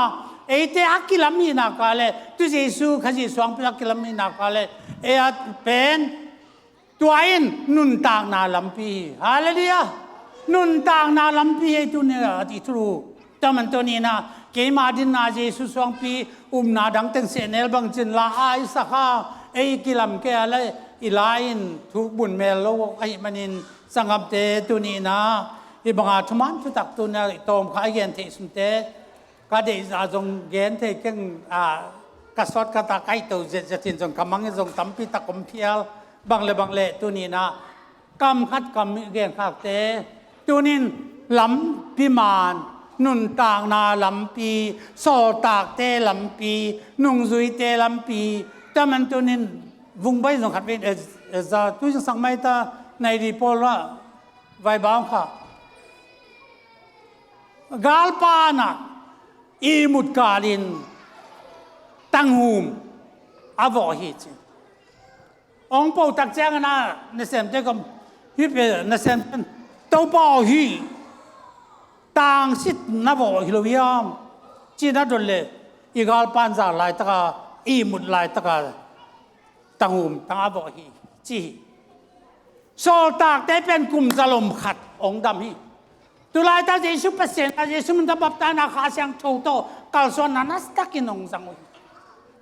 Eite a kilam hi nak leh, tu Jesu Khazih suangpi a kilam hi nak leh, ei a pen, tua in nuntakna lampi hi. Halleluiah. Nuntakna lampi hi ei tuni a ti thu. Tua man tuni-in ah, keima dinna Jesu suangpi upna dang teng sehnel bang cin la a i sak a, ei kilam kei a leh, i la in thuk bun mel lo ahih manin, sanggamte tuni-in ah, hih banga thuman thutak tuni-in ah i tawm kha i gen theih sunte, ka deih zah zong gen thei keng, a, ka sawt ka tak aih to zetzet in zong ka mang in zong tampi tak om phial, bang le bang le tuni-in ah kam khat kam gen khakte, tuni-in lampi man, nuntakna lampi, sawltakte lampi, nungzuite lampi, tua man tuni-in vung bai zong khat vei, eh, eh, za tu zong sang mai ta, nai di pawl lah, vai bang kha. Galpa in ah ihmut kalin tanghum a vawh hi ci. Hong po tak ciangin ah, nasemte kom, hih pen, nasem pen, Topa aw hih, tangsit na vawh hi lo hiam, ci-in a dot leh, i galpa in zak laitaka, ihmut laitaka, tanghum tang a vawh hi, ci hi. Sawltakte pen kum zalom khat hong dam hi. Tulaitak Jesu Pasian, a Jesu min tawh baptaina, Kha Siangtho tawh kalsuanna nasatak in hong zang uh hi.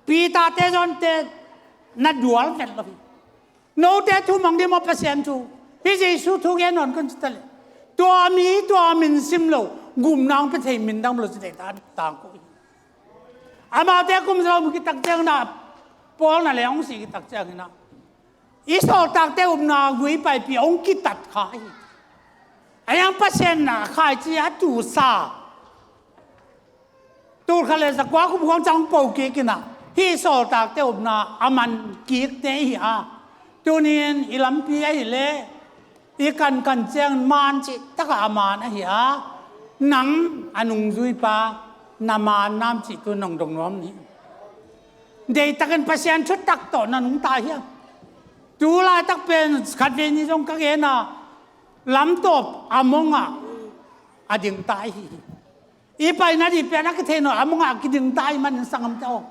Peter-te John-te na dual vet lo hi. Note thu mang ding maw, Pasian thu? Hih Jesu thu gen nawn kon ci ta leh, tua mi, tua min sim lo, gupna hong pia thei min dang lo ci dei ta, tangko hi. Amaute kum zalom kitak ciangin ah, Paul na leng hong si kitak ciangin ah, i sawltakte upna gui paipih hong kitat kha hi. A yang Pasian na khaici a tusa. Tulkhat le zakua kum khawng ciang hong po kik in ah, hih sawltakte upna a man kikte hi a. Tuni-in i lampi ahih leh, i kankan ciang man cih takah a man ahi a, nang a nungzuipa, na man nam cih tu nong dong nuam ni. Deihtakin Pasian thutak tawh na nungta hiam? Tulaitak pen khatvei ni zong ka gen a, lamtawp a mongah a dingta ahi hi. I paina dih pen a kithei nawn, a mongah a kidingta ahih manin sanggamte aw,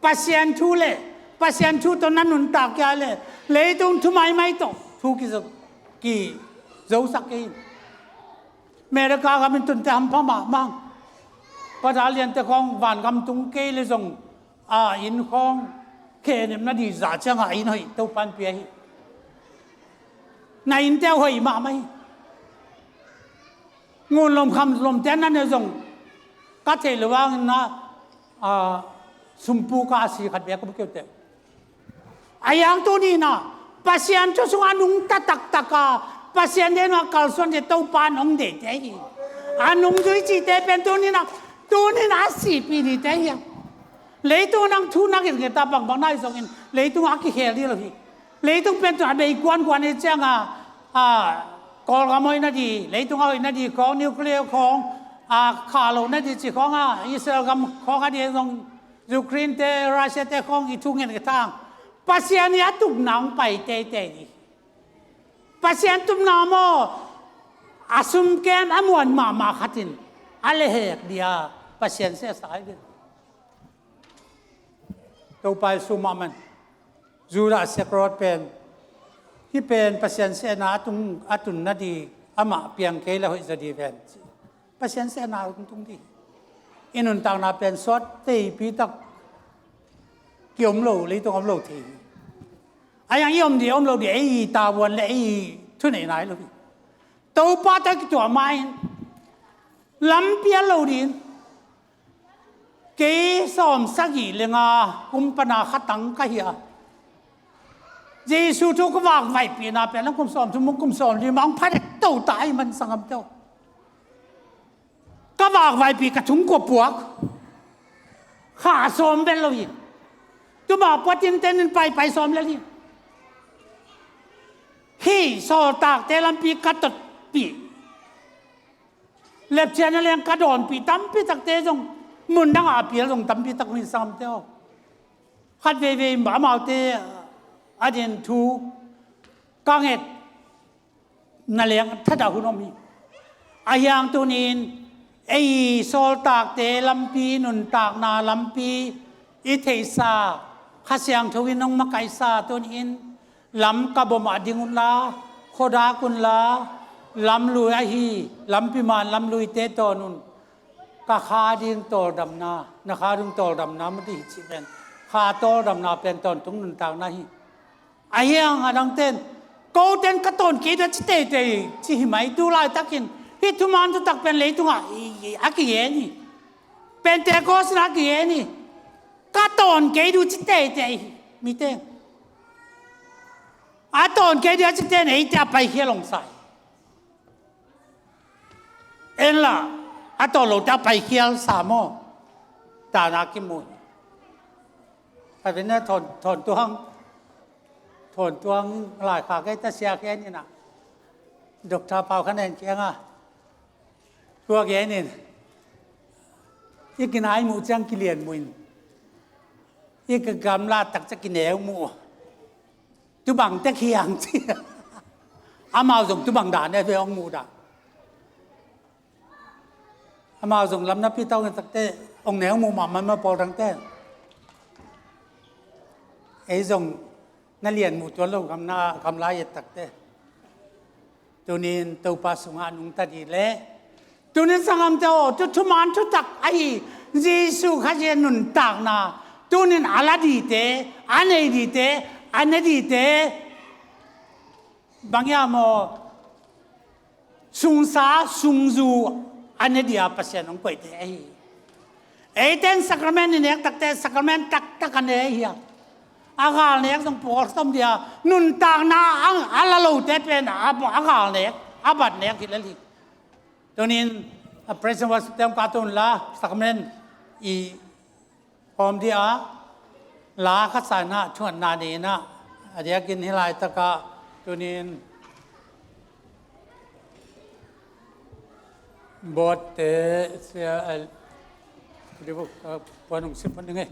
Pasian thu le, Pasian thu tawh na nuntak kei a leh, leitung thu maimai tawh thu kizo, kizosak kei hi. America gam in tunte hampha mahmah. Pata liante khawng vangam tung kei leh zong, a inn khawng khenep na dih zah ciangah a inn hoih Topa'n pia hi. Na innte uh hoih mahmah hi. Ngun lom kham lomte na ne zong, ka theih loh vangin na, a, sumpu ka a si khat bek ka bu keu teh. A yang tuni-in ah, Pasian thu sungah a nungta taktak a, Pasian deihna kalsuante Topa'n hong deihte hi. A nungzui cihte pen tuni-in ah, tuni-in a sihpih dihte hi a. Leitung nang thu na ngetnget a bangbang na hi zongin, leitung a kikhel dih lo hi. Leitung pen tun a bei kuankuan hi ciang a, a, Kawlgam hoih na dih, leitung a hoih na dih khawng, nuclear khawng, a, khah loh na dih cih khawng a, Israel gam khawng a dih zong, Ukraine te, Russia te khawng i thu ngetnget hang, Pasian i a tupna hong pai teitei dih. Pasian tupna maw, a sumkem a muan mahmah khat in a lehhek dih a, Pasian sehsa hi dih. Topa Jesu mahmah in, Judas Iskariot pen, hih pen Pasian sehna a tung, a tun na dih, amah piang kei leh hoih zaw dih ven. Pasian sehna a tung dih. I nuntakna pen sawt teipi tak, ki om lo, leitung om lo thei hi. A yang i om dih, om lo dih, ei i tavuan le ei i thuneihna hi lo hi. Topa tawh kituah ma-in, lampi a lo dih in, kei sawm sagih le nga kum pana khatang ka hi a, Jesu thu ka vakvaihpihna pen lam kum sawm thum, kum sawm li mah hong pha dek to ta ahih man sanggamte aw. Ka vakvaihpih ka thungkua puak. Kha sawm vel lo hi. Tuma puatin tenin paipai sawm lel hi. Hih sawltakte lampi ka totpih. Lepchian a leng ka dawnpih tampi takte zong, mun dangah a pial zong tampi tak mi sanggamte aw. Khat veivei amaute a din thu ka nget na leng thadah hun om hi. A hiang tunin Ei sawltakte lampi, nuntakna lampi i theihsa, Kha Siangtho in hong makaihsa tuni-in lam ka bawmah ding unla, khuadak unla, lamlui ahi, lampi man lamluite tawn un. Ka kha ding tawldamna, na kha ding tawldamna mu dih hi cih pen, kha tawldamna pen tawntung nuntakna hi. Ahi hang a dangten, koten ka tawn kei dih a ci teitei ci hi mai, tu laitakin hih thuman thutak pen leitungah i, i, a kigen hi. Pentecost in a kigen hi. Ka tawn kei dih ci teitei hi, mite. A tawn kei dih a ci ten eite a paikhial hong sa hi. En la, a tawn lote a paikhial sa maw? Tana kimu hi. A vena thawn, thawn tuang, thawn tuang laikhak ei ta sia khen ina. Doctor Pau Khan En kianga. Tua khen in. I kinai mu ciang kilian mu in. I ka gamla tak ciang kineu mu. Tu bang tek hiang ci. Amau zong tu bang dan e ve hong mu dan. Amau zong lam napi tau ngen takte, hong neu mu mahmah ma pawl dangte. Ei zong na lian mu tuan lo gamna, gamla yet takte. Tunin Topa sungah nungta dih leh. Tunin sanggamte aw, tu thuman thutak ahi Jesu Khazih nuntakna. Tunin a la dihte, a nei dihte, a ne dihte. Bang hiam aw, sungsa, sungzu, a ne dih a Pasian hong koihte ahi. Eiten sacrament i nek takte, sacrament taktak a ne hi a. A gal nek zong pawl som dih a, nuntakna a, a la lote pen, a, a gal nek, a bat nek hi lel hi. Tunin, a praise and worship team ka tun la, sacrament i hawm dih a, la khat sa inah, thuatna ni inah, a diakin hih laitakah, tunin, botte, sia, a, puan hong sim phot ning ei.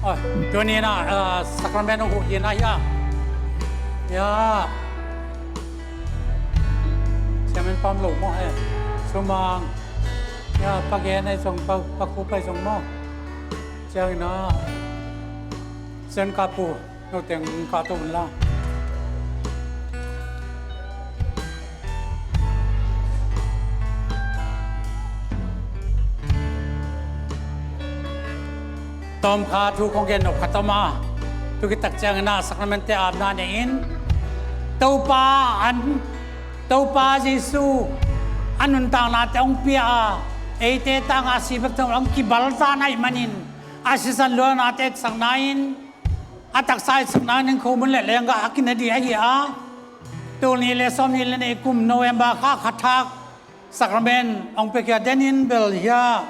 Oi, tuni na, ah, sacrament hong huh ding na hia. Ya. Chairman pam lo maw he. Sumang. Ya, pa gen ai zong, pa, pa khu pai zong maw. Ciang na. Zen ka pu, no teng ka to la. Tawm kha thu kong gen nop khat om a, tu kitak ciangin a sakramente apna nei-in Topa an Topa Jesu a nuntaknate hong pia a, eite tangah a si bek tawh hong kibalzan ahih manin a sisan luanate etsakna in, a taksa etsakna in khomun le lenggah a kine ding ahi a, tul nih le sawmnih le nih kum November kha khathak sakrament hong piakhia denin bel hia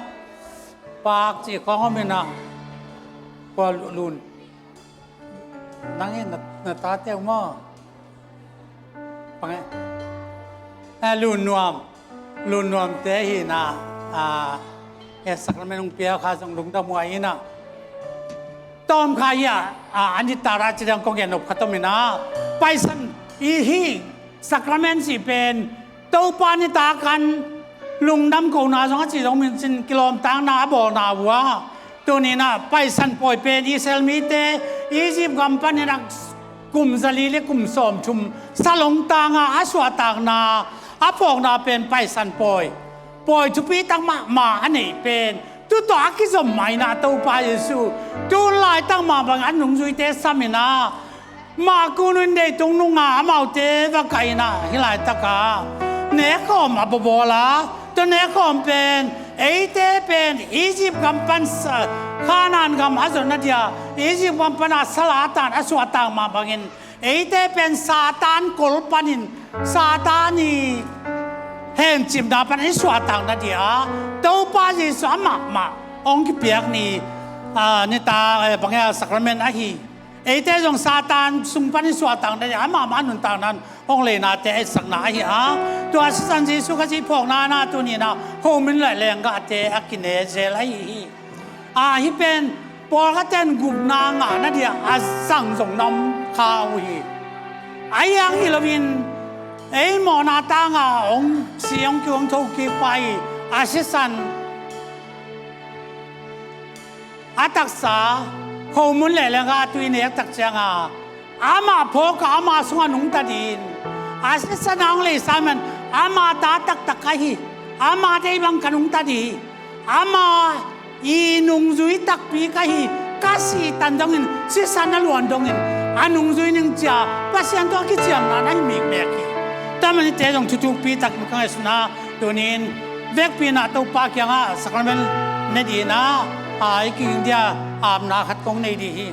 pak cih khawng om inah kua lun. Nang hi na, na tate uh maw? Pang e. Eh, Lun Nuam. Lun Nuamte hi na, ah, eh, sakrament hong pia kha zong lungdam huai inah. Tawm kha hi a, ah, an i tara ci dang kong gen nop khat om inah. Paisan i hi sakrament cih pen Topa nitak an lungdam kohna zong a ci zong min cin kilawmtakna a bawlna uh a. Tuni inah Paisan pawi pen Israel mite Egypt gam panin a kum zali le kum sawmthum salong tanga a suahtakna a phawkna pen Paisan pawi. Pawi thupitak mahmah a neih pen tu tawh a kizom mah inah Topa Jesu tu laitak mah bangin a nungzuite sam inah mah kunun deitung nunga amaute va kah inah hih laitaka nekkhawm a bawbawl a, tua nekkhawm pen eite pen Egypt gam pan sa, Khanaan gam a zotna dia Egypt gam pana sala tan a suahtak mah bangin eite pen Satan kol panin Satan i hencipna pan i suahtakna dia Topa Jesu amah mah hong kipiak ni, ah, nita, eh, bang e, sakrament ahi. Eite zong Satan sung pan i suahtakna dia amah mah nuntakna hong leinate a etsakna ahi a, tua sisan Jesu Khazih phawkna na tuni inah khomun le lenggahte a kine zel ahi hi. A hih pen pawlkhatte in gupna ngahna dia a zang zong na om kha uh hi. Ahi hang hi loin ei mawhna tanga hong si hong kiu hong thokik pa hi. A sisan a taksa khomun le lenggah a tui nek tak cianga amah phawk a ama sungah nungta ding. A sisan a hong leisa man ama ta taktak ahi. Ama deih bang ka nungta ding. Ama i nungzui takpi ka hi. Ka sihtan dongin sisan a luan dongin a nungzui ning cia Pasian tawh a kiciamna na hi mikmek hi. Tua manin eite zong thuthukpi tak ka ngaihsun a, tunin vekpi inah Topa kiangah sakrament ne ding inah a i kiging dia apna khat kong nei ding hi.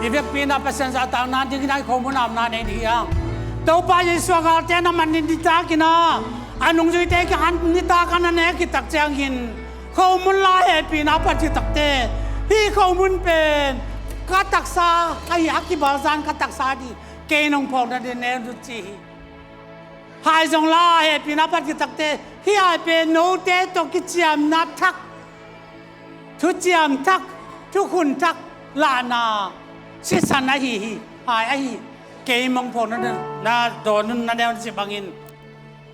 I vekpi inah Pasian zahtakna ding inah i khomun apna nei ding hi a. Topa Jesu a galte na man in nitak inah a nungzuite kiangah nitak a na nek khit tak ciangin khomun la hehpihna a phat khit takte hih khomun pen ka taksa ahi a, kibalzan ka taksa ding, kei nong phawkna ding ne un ci hi. Hai zong la hehpihna a phat khit takte hih hai pen note tawh kiciamna thak, thuciam thak, thukhun thak lahna sisan ahi hi. Hai ahi, kei mong phawkna na dawn un na ne un ci bangin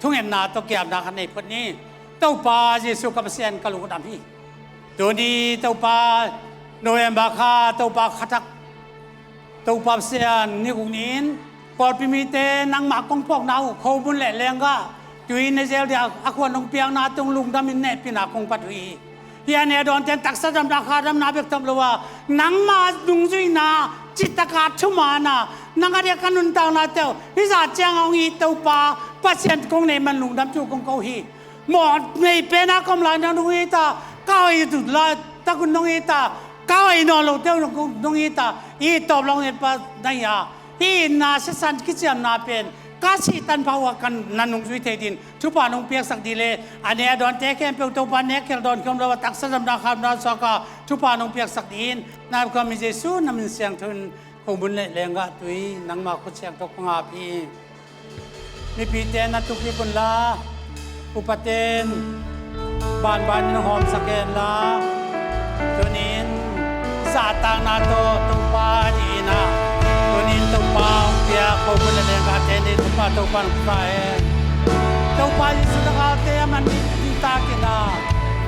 thungetna tawh kiamna khat nei phot ni. Topa Jesu ka Pasian ka lungdam hi. Tuni Topa November kha Topa khathak Topa Pasian ni guk ni-in pawlpi mite nangmah kong phawkna uh khomun le lenggah tui ne zel dia a khuan hong piakna tung lungdamin nehpihna kong phat uh hi. Hih a ne dawnte in taksa damna kha damna bek tawm lo a nangmah nungzuihna citaka thumaanna nang a dia ka nuntaknate uh hih zah ciang a hong it Topa Pasian kong nei man lungdam thu kong ko hi. Mawh nei pena ka om lai nang nong it a, ka hoih lai tak un nong it a, ka hoih nawn lote uh nong it a, i tawp long et pa na hi a, hih itna sisan kiciamna pen ka sihtan pha uh a kan na nungzui thei dingin thupha nong piaksak ding le a ne a dawnte khempeuh Topa nek khel dawn khawm lo a taksa damna kha damna suak a thupha nong piaksak dingin na biakam i Jesu na min siangtho in Khomun le lenggah tui nangma khut siangtho ka ngap hi. Mipite na tuk kik unla, upaten banbanin hawmsak henla. Tunin zahtakna tawh Topa dih in ah, tunin Topa hong piak khomun le lenggahte ni, Topa, Topa hong pia hen. Topa Jesu takaute a man dihtak in ah,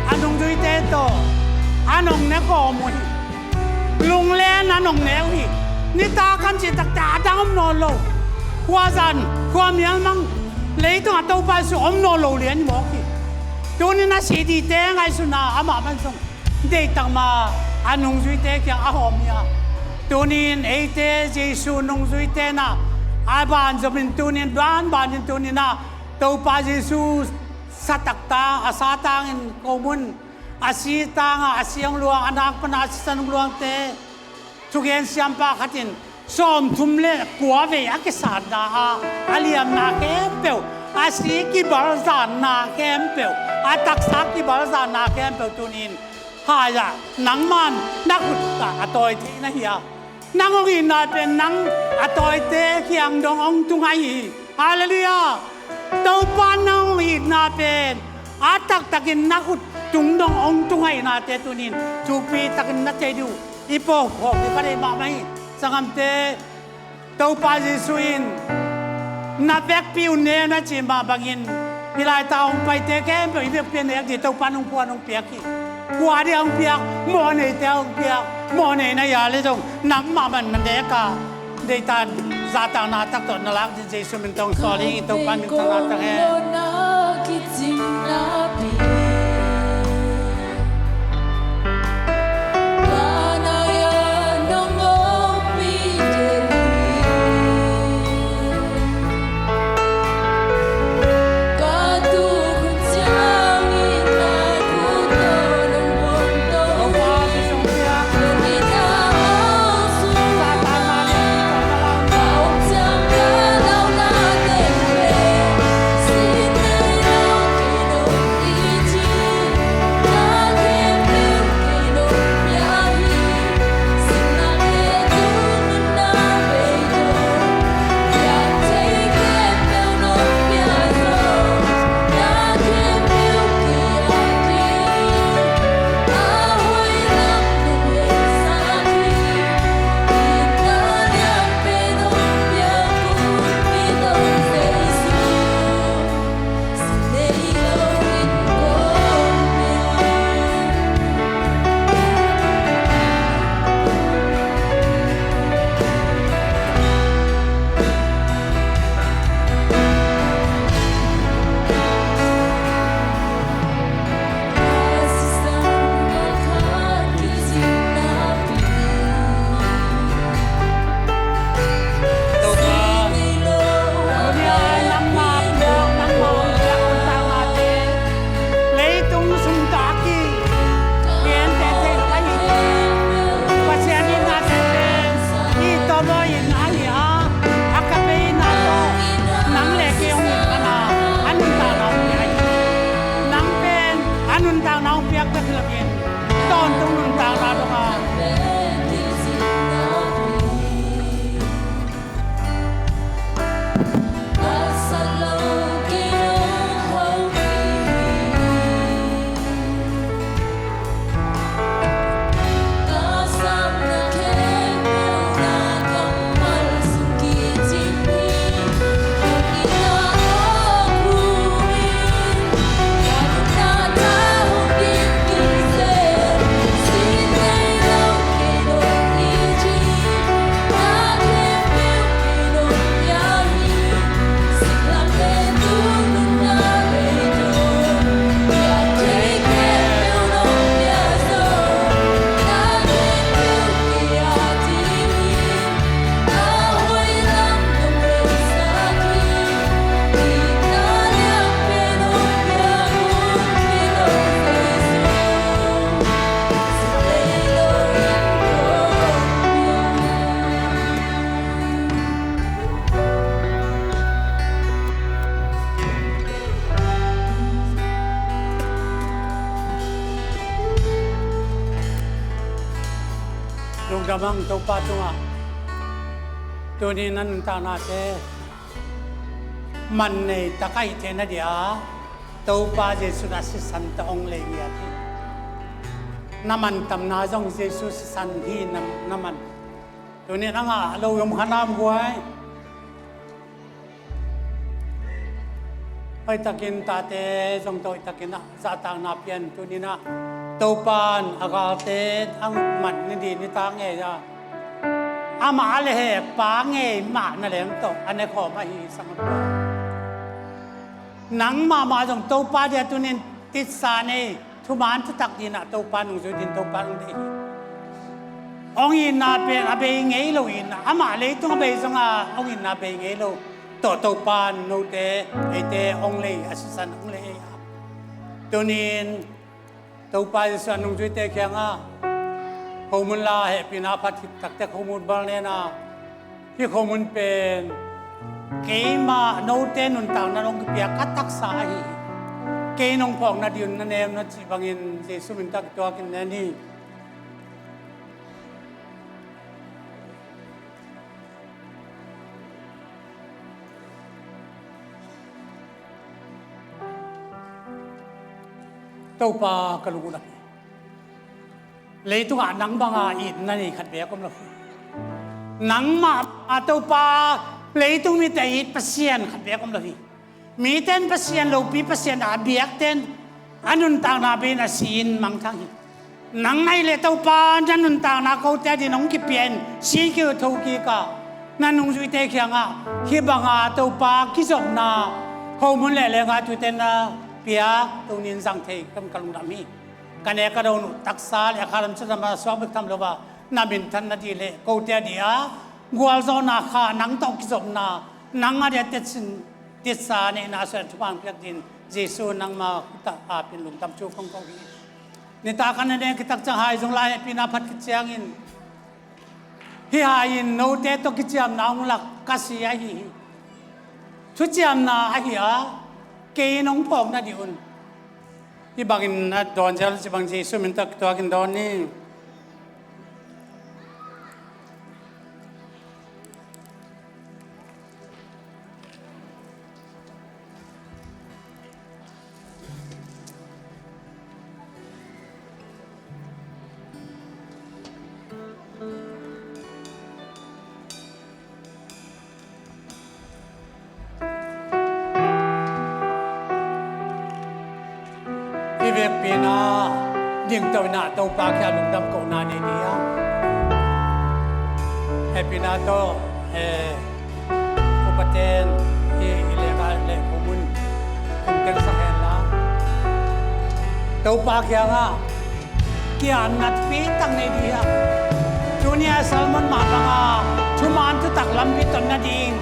a nungzuite tawh an hong ne kawm uh hi. Lunglen an hong ne uh hi. Nitak an cih takte a dang om nawn lo. Khuazan, khuamial mang, leitungah Topa Jesu om nawn lo lian mawk hi. Tunin a sih dihte ngaihsun a, amah man zong deihtak ma a nungzuite kiang a hawm hi a. Tunin eite Jesu nungzuite na a banzomin tunin, banbanin tunin ah Topa Jesu satakta a satangin khomun a si tangah a siang luang, a nakpana a sisan luangte thugen siampa khatin sawmthum le kua vei a kisatna ah a liamna khempeuh, a si kibalzanna khempeuh, a taksa kibalzanna khempeuh tunin hai-ah nangman na khut ah a tawi thei na hi a. Nang hong itna pen nang a tawite kiang dong hong tung ahi hi. Halleluiah. Topa nang hong itna pen a taktakin na khut tung dong hong tung ahihnate tunin thupi takin na thei dih uh i phawk phawk hi. Ka deih mahmah hi. Sanggamte, Topa Jesu in na vekpi uh ne na ci mah bangin hih laita hong paite khempeuh i vekpi a nek dih Topa nong phuan hong piak hi. Kua dih hong piak, mawhneite hong piak, mawhnei na hia le zong nangmah man na nek a, deihtan zahtakna tak tawh na lak dih Jesu min tawh hong sawl hi. Topa min tawh na tak hen. Leitung sung tawh a kigen tete lo ahi hi. Pasian itnate pen i tawm aw itna ahi a, agape itna tawh nang le kei hong it mana a nuntakna hong pia hi. Nang pen a nuntakna hong piak bek hi loin tawntung nuntakna dong a Lungdam hang Topa tungah. Tuni na nuntaknate man nei tak ahih theihna dia Topa Jesuh in a sisan tawh hong lei ngiat hi. Na mantamna zong Jesuh sisan hi na, na man. Tuni na ngah lo om kha nam guai. Hoihtakin tate zong tawh hoihtakin ah zahtakna pian tuni na Topa in a galte a man ni di ni ta ngei a. Amah a le hekpa ngei mah na leng tawh a ne khawm ahi sang a. Nang mahmah zong Topa dia tunin titsa nei, thuman thutak dinah Topa nungzui din Topa nung deih hi. Hong itna pen a bei ngei lo itna, amah leitung a bei zonga hong itna bei ngei lo tawh Topa note eite hong lei a sisan hong lei ei a. Tunin Topa Jesuh a nungzuite kiangah khomun la hehpihna phat hit takte khomun bal nena hih khomun pen keimah note nuntakna nong kipiak ka taksa ahi hi. Kei nong phawkna dihun na nem na cih bangin Jesuh min tak tuakin nen hi. Topa ka lungdam hi. Leitungah nang banga itna nei khat beek om lo hi. Nangmah a Topa leitung mite it Pasian khat beek om lo hi. Miten Pasian lopi Pasian a biakten a nuntakna bein a si-in mangthang hi. Nang na hih leh Topa na nuntakna kote a din hong kipia in si kik tho kik a na nungzuite kiangah hih banga Topa kizopna khomun leh lenga tuite na piak tunin zang thei ka lungdam hi. Ka ne ka don uh taksa le a khalam cina ma suak bek tham lo a na minthan na dih leh kote a dih a gualzawhna kha nang tawh kizopna nang a dia tetsin titsa neihna suan thupha piak din Jesuh nangma khutah apin lungdam thu kong ko hi. Nitak a na ne kitak ciang hai zong lai hehpihna phat kiciangin hih hai in note tawh kiciamna hong lak ka si ahi hi. Thuciamna ahi a kei nong phawkna dihun hih bangin a dawn zel ci bang Jesuh min tak tuakin dawn ni. I vekpi-in a dingto-in a Topa kiang lungdam kohna nei dih a. Hehpihna tawh eh, upaten i, i lekah le khomun hong tengsak hen la Topa kiangah kiamna thupi tak nei dih a. Tuni a Solomon mah banga thuman thutak lampi ton nading,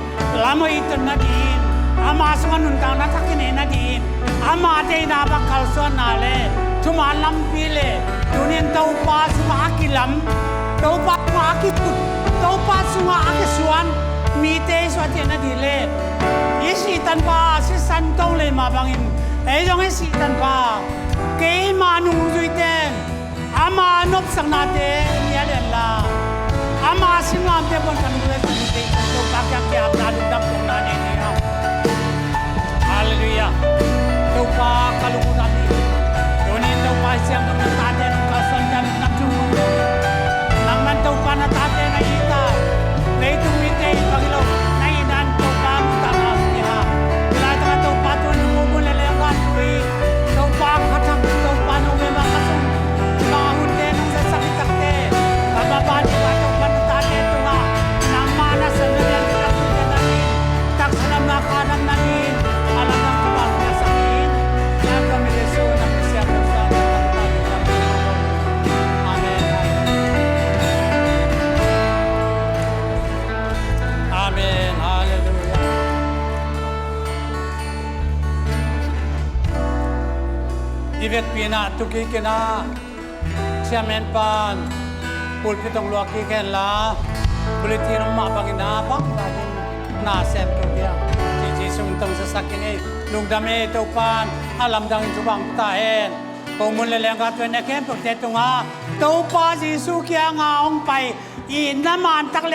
lam hoih ton nading, ama sungah nuntakna thak i nei nading, ama deihna bang kalsuanna le thuman lampi le tuni in Topa sungah a kilam, Topa sungah a kikut, Topa sungah a kisuan mite i suah theih nading le i sihtanpha sisan tong lei mah bangin ei zong i sihtanpha keima nungzuite in ama nopsaknate nial en la ama singlamteh puan kan nungzuite in Topa kiang kiamna lungdam kohna nei dih a. Halleluiah. Topa ka lungdam hi. Tuni in Topa i siam dong na tate nong kalsuan ciang lungdam thu kong ko hi. Nangman Topa na tate na hi ta. Leitung mite i bang hi lo na hihna in Topa nuntakna hong pia ha. Hih laitak a Topa tuni mumun le lengvan tui Topa ka thang Topa nong vema ka sung. Bang a hunte nong zatsak hi takte ka mapa ding a Topa na tate tungah nangma na sem na lian hi tak tute na min taksa lamna kha dam na min a lamdang Topa hong piaksak in. Amen. Amen. Halleluiah. I vekpi-in a tukikin a chairman pan pulpit hong luak kik hen la bulletin hong mah bangin a bang bangin na sem tuk hi a. Jesuh min tawh hong zatsak in ei lungdam ei Topa in a lamdang in thupha hong pia ta hen. Khomun le lengka tuan na khempeuhte tungah Topa Jesuh kianga hong pai i na man tak le